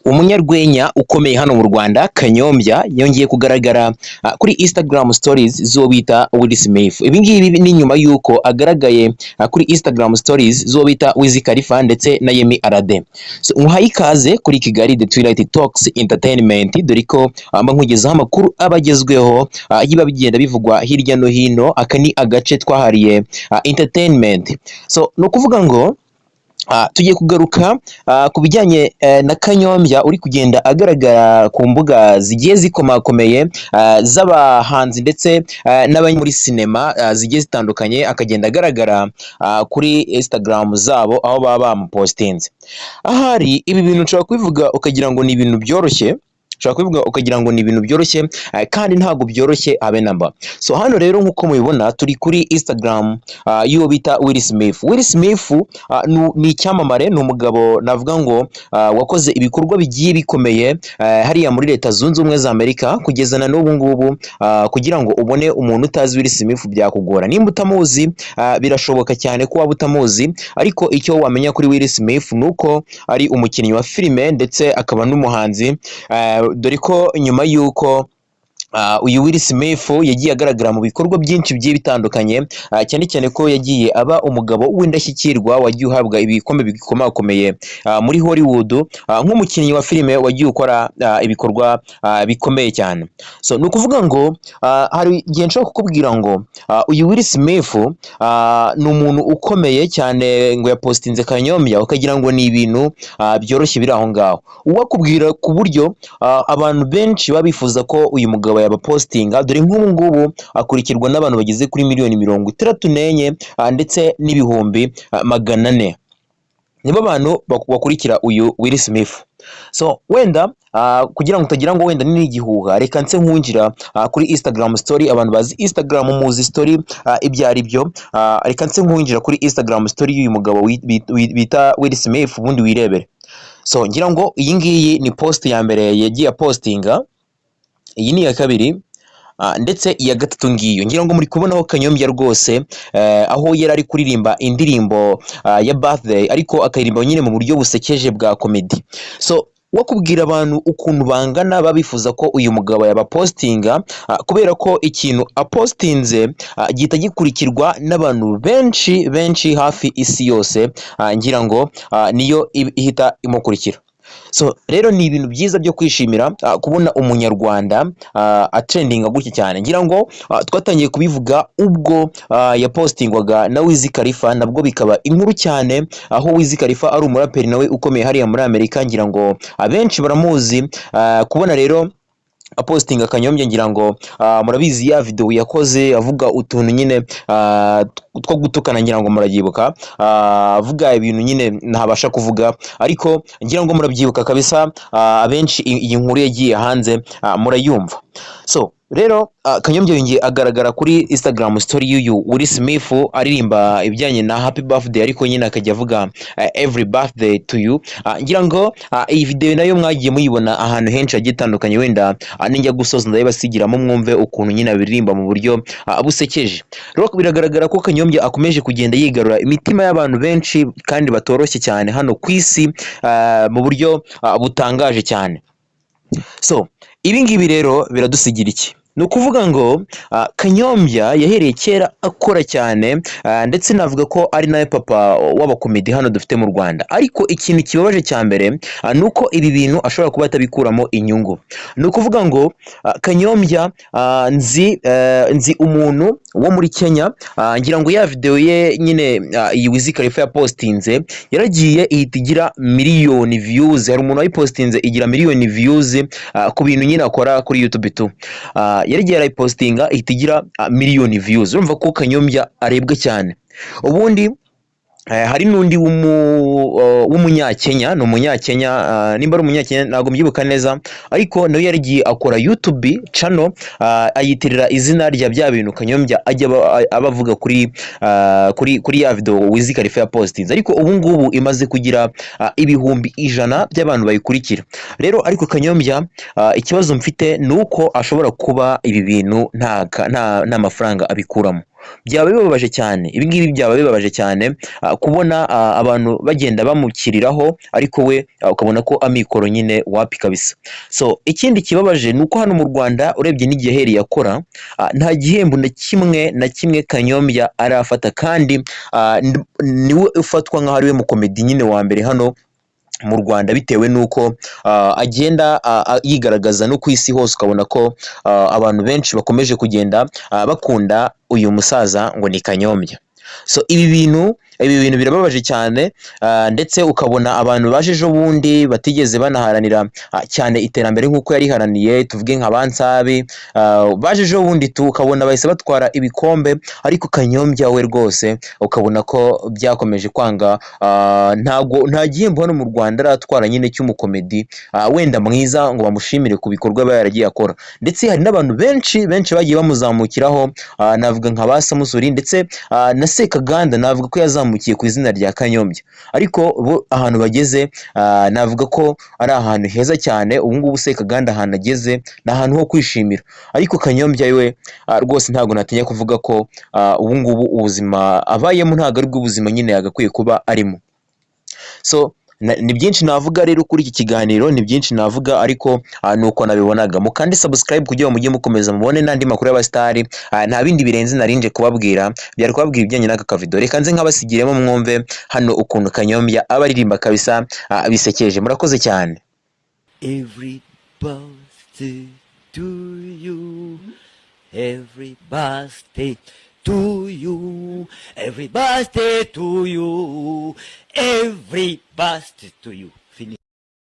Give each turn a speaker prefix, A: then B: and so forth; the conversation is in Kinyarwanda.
A: Umunyarwenya ukomeye hano mu Rwanda Kanyombya yongeye kugaragara kuri Instagram Stories z'uwo bita Will Smith. Ibi ngibi ni nyuma y'uko agaragaye kuri Instagram Stories z'uwo bita Wiz Khalifa ndetse na Yemi Alade. So, nkuhaye ikaze kuri Kigali The Twilight Talks Entertainment, dore ko mba nkugezaho amakuru aba agezweho yiba bigenda bivugwa hirya no hino. Aka ni agace twahariye entertainment. So ni ukuvuga ngo tugiye kugaruka ku bijyanye na Kanyombya uri kugenda agaragara ku mbuga zigiye zikomakomeye z'abahanzi ndetse n'abari muri sinema zigiye zitandukanye, akagenda agaragara kuri Instagram zabo aho baba bamupostinze. Ahari ibi bintu nshobora kubivuga ukagira ngo ni ibintu byoroshye, ushobora kubivuga ukagira ngo ni ibintu byoroshye, kandi ntabwo byoroshye habe namba. So hano rero nk'uko mubibona turi kuri Instagram y'uwo bita Will Smith. Will Smith ni icyamamare, ni umugabo navuga ngo wakoze ibikorwa bigiye bikomeye hariya muri Leta Zunze Ubumwe za Amerika kugeza na n'ubu ngubu. Kugira ngo ubone umuntu utazi Will Smith byakugora. Nimba utamuzi, birashoboka cyane ko waba utamuzi, ariko icyo wamenya kuri Will Smith ni uko ari umukinnyi wa filime ndetse akaba n'umuhanzi, dore ko nyuma y'uko uyu Will Smith yagiye agaragara mu bikorwa byinshi bigiye bitandukanye, cyane cyane ko yagiye aba umugabo w'indashyikirwa wagiye uhabwa ibikombe bikomakomeye muri Hollywood, nk'umukinnyi wa filime wagiye ukora ibikorwa bikomeye cyane. So ni ukuvuga ngo hari igihe nshobora kukubwira ngo uyu Will Smith ni umuntu ukomeye cyane, ngo yapostinze Kanyombya ukagira ngo ni ibintu byoroshye biri aho ngaho. Uwakubwira ku buryo abantu benshi baba bifuza ko uyu mugabo yabapostinga, dore nk'ubu ngubu akurikirwa n'abantu bageze kuri miliyoni 64 ndetse n'ibihumbi 400, nibo bantu bakurikira uyu Will Smith. So wenda kugira ngo utagira ngo wenda ni igihuha, reka nse nkunjira kuri Instagram Story. Abantu bazi Instagram muzi story ibyo ari byo. Reka nse nkunjira kuri Instagram Story y'uyu mugabo bita Will Smith, ubundi wirebere. So ngira ngo iyi ngiyi ni post ya mbere yagiye apostinga, iyi ni iya kabiri, ndetse iya gatatu ngiyo. Ngira ngo muri kubonaho Kanyombya rwose, aho yari ari kuririmba indirimbo ya birthday, ariko akaririmba nyine mu buryo busekeje bwa comedy. So wakubwira abantu ukuntu bangana baba bifuza ko uyu mugabo yabapostinga, kubera ko ikintu apostinze gihita gikurikirwa n'abantu benshi benshi hafi isi yose, ngira ngo niyo ihita imukurikira. So rero ni ibintu byiza byo kwishimira kubona umunyarwanda atrendinga gutya cyane. Ngira ngo twatangiye kubivuga ubwo yapostingwaga na Wiz Khalifa, nabwo bikaba inkuru cyane, aho Wiz Khalifa ari umuraperi nawe ukomeye hariya muri Amerika, ngira ngo abenshi baramuzi. Kubona rero apostinga Kanyombya, ngira ngo murabizi ya video yakoze avuga utuntu nyine two gutukana, ngira ngo murabyibuka, avuga ibintu nyine ntabasha kuvuga, ariko ngira ngo murabyibuka kabisa. Abenshi iyi nkuru yagiye hanze murayumva. So rero Kanyombya yongeye agaragara kuri Instagram Story y'uyu Will Smith aririmba ibijyanye na happy birthday, ariko nyine akajya avuga "every birthday to you". Ngira ngo iyi video nayo mwagiye muyibona ahantu henshi hagiye hatandukanye. Wenda ninjya gusoza ndayibasigiramo mwumve ukuntu nyine abiririmba mu buryo busekeje. Rero biragaragara ko Kanyombya akomeje kugenda yigarura imitima y'abantu benshi kandi batoroshye cyane hano ku isi, mu buryo butangaje cyane. So ibi ngibi rero biradusigira iki? Ni ukuvuga ngo Kanyombya yahereye kera akora cyane, ndetse navuga ko ari nawe papa w'abakomedi hano dufite mu Rwanda. Ariko ikintu kibabaje cya mbere ni uko ibi bintu ashobora kuba atabikuramo inyungu. Ni ukuvuga ngo Kanyombya, nzi umuntu wo muri Kenya, ngira ngo ya video ye nyine iyi Wiz Khalifa yapostinze yaragiye ihita igira miliyoni views. Hari umuntu wayipostinze igira miliyoni views ku bintu nyine akora kuri YouTube tu. Yaragiye arayipostinga ihita igira miliyoni views. Urumva ko Kanyombya arebwa cyane. Ubundi hari n'undi w'umunyakenya, ni umunyakenya, nimba ari umunyakenya ntabwo mbyibuka neza, ariko nawe yaragiye akora YouTube channel, ayitirira izina rya bya bintu Kanyombya ajya aba avuga kuri ya video Wiz Khalifa yapostinze, ariko ubu ngubu imaze kugira 100,000 by'abantu bayikurikira. Rero ariko Kanyombya, ikibazo mfite ni uko ashobora kuba ibi bintu nta mafaranga abikuramo. Byaba bibabaje cyane, ibi ngibi byaba bibabaje cyane, kubona abantu bagenda bamukiriraho, ariko we ukabona ko amikoro nyine wapi kabisa. So ikindi kibabaje ni uko hano mu Rwanda, urebye n'igihe ahereye akora, nta gihembo na kimwe na kimwe Kanyombya arafata, kandi niwe ufatwa nk'aho ariwe mukomedi nyine wa mbere hano mu Rwanda, bitewe n'uko agenda yigaragaza no ku isi hose, ukabona ko abantu benshi bakomeje kugenda bakunda uyu musaza ngo ni Kanyombya. So ibi bintu birababaje cyane, ndetse ukabona abantu baje ejo bundi batigeze banaharanira cyane iterambere nk'uko yariharaniye, tuvuge nka Bansabi, baje ejo bundi tu ukabona bahise batwara ibikombe, ariko Kanyombya we rwose ukabona ko byakomeje kwanga. Ntago nta gihembo hano mu Rwanda aratwara nyine cy'umukomedi wenda mwiza ngo bamushimire ku bikorwa aba yaragiye akora. Ndetse hari n'abantu benshi benshi bagiye bamuzamukiraho, navuga nka ba Samusuri ndetse na Sekaganda, navuga ko yazamukiye ku izina rya Kanyombya, ariko bo ahantu bageze, navuga ko ari ahantu heza cyane. Ubu ngubu Sekaganda ahantu ageze ni ahantu ho kwishimira, ariko Kanyombya we rwose ntabwo natinya kuvuga ko ubu ngubu ubuzima abayemo ntabwo ari bwo buzima nyine yagakwiye kuba arimo. So ni byinshi navuga rero kuri iki kiganiro, ni byinshi navuga, ariko ni uko nabibonaga. Mukande subscribe kugira ngo mujye mukomeza mubone n'andi makuru y'abasitari. Nta bindi birenze narinje kubabwira, byari kubabwira ibijyanye n'aka kavido. Reka nze nkabasigiremo mwumve hano ukuntu Kanyombya aba aririmba kabisa, bisekeje. Murakoze cyane.
B: Every birthday to you, every birthday to you, every birthday to you, every birthday to you.